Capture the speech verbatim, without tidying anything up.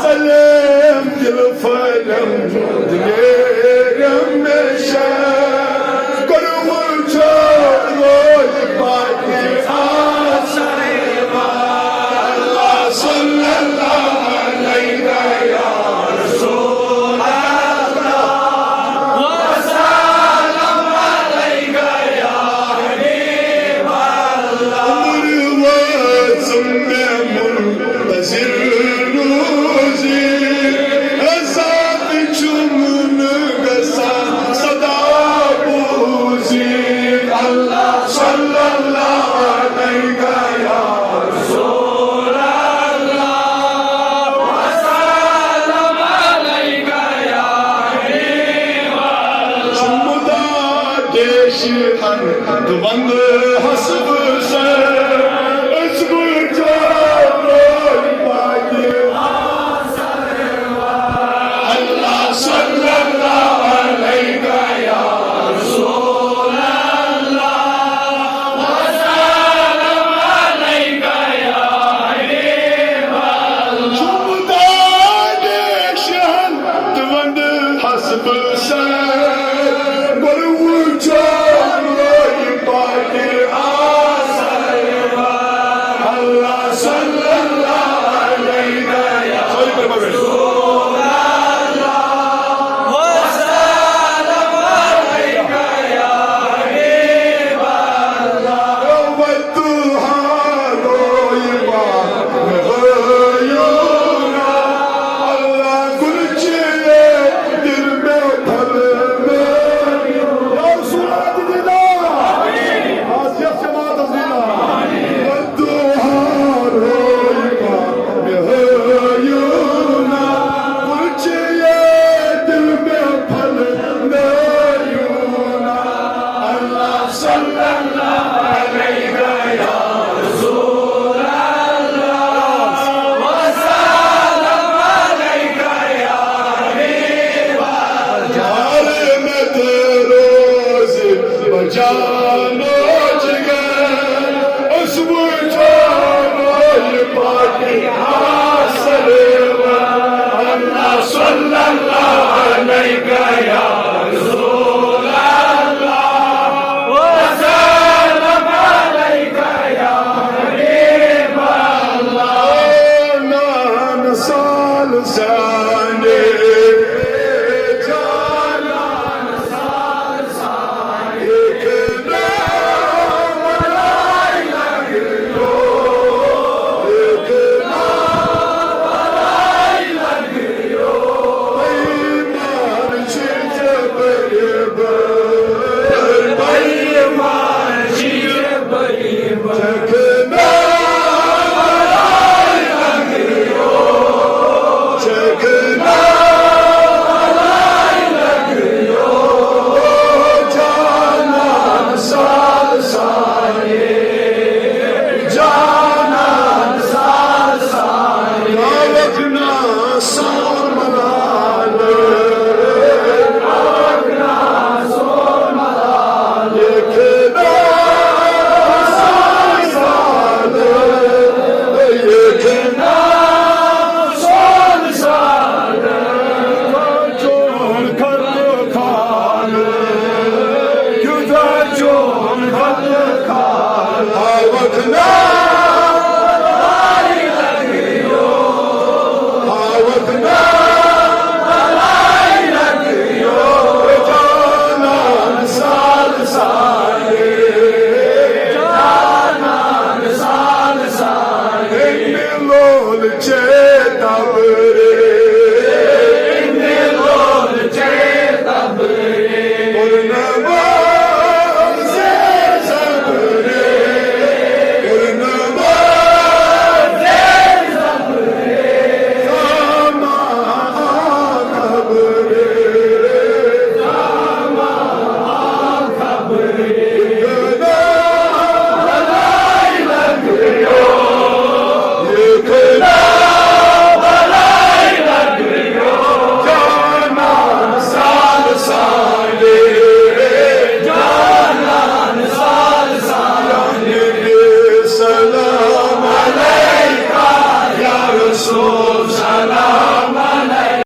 ژلم دل پھلم دلیرم مےٚ شاہ۔ کوٚرمُت چھُ روزِ پاکہِ آسان۔ اللہ صلی اللہ علیہ یا رسول اللہ، وسلم علیہ یا حبیب اللہ۔ عمر وٲژٕم مےٚ منتظر روزی، عذاب چھُم نہٕ گژھان صدا بوزی۔ اللہ صلی اللہ علیہ یا رسول اللہ، وسلم علیہ یا حبیب اللہ۔ چھُم دادے شیخن تہٕ وندٕ حسب سر، أسۍ گُل چاپ روزِ پاکہِ۔ اللہ صلی اللہ علیہ یا رسول اللہ، وسلم علیہ یا حبیب اللہ۔ چھُم دادے شیخن تہٕ وندٕ حسب سر، گۄڈٕ وٕچھو روزِ پاکہِ آسان۔ اللہ صلی